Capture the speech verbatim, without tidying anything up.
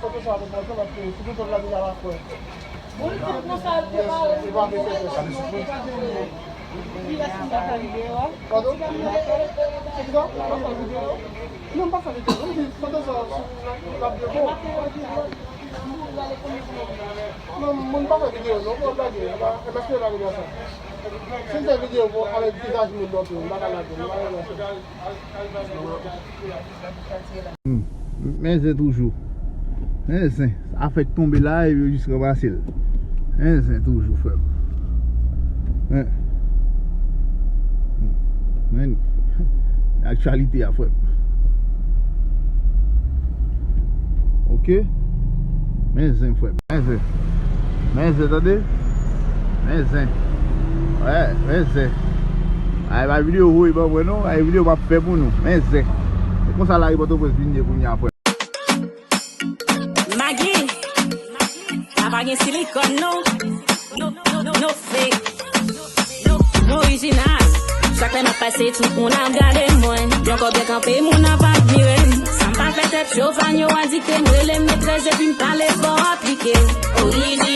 Foto sa ap pran tan, paske si foto la deja pa fè. Bon, li te pran sa, li te pa, li pa fè tèt. Kilès ki pa fè videyo a? Padon? Se ki sa? Ou pa fè videyo? Non, m pa fè videyo. M di foto sa sou, l ap byen bon. Non, moun pa fè videyo, non, mwen blage, e pa, e pa se lage nan sa. Si m fè videyo pou, avèk vizaj moun nan tou, m pa ka lage, m pa ka lage. Hmm. Men zen toujou. Men zen. Sa fèk tonbe la, epi yo jis ranmase l. Men zen toujou, frè m. Hein. Men aktyalite a, frè m. Ok. Men zen, frè m. Men zen. Men zen, tande. Men zen. Wè, men zen. Ay, pa videyo voye ban mwen, non. Ay, videyo m ap fè pou nou. Men zen. Se konsa lari Pòtoprens vin ye kounye a, frè. Magi, sa pa gen silikòn, non. No, no, no, no fake. M orijinal. Chak lè m ap pase, tout moun ap gade mwen. Byen kò byen kanpe, moun ap admire m. Sa m pa fè tèt cho, fanyo a dikte m, rele m metrès epi m pale fò aplike. Orijinal.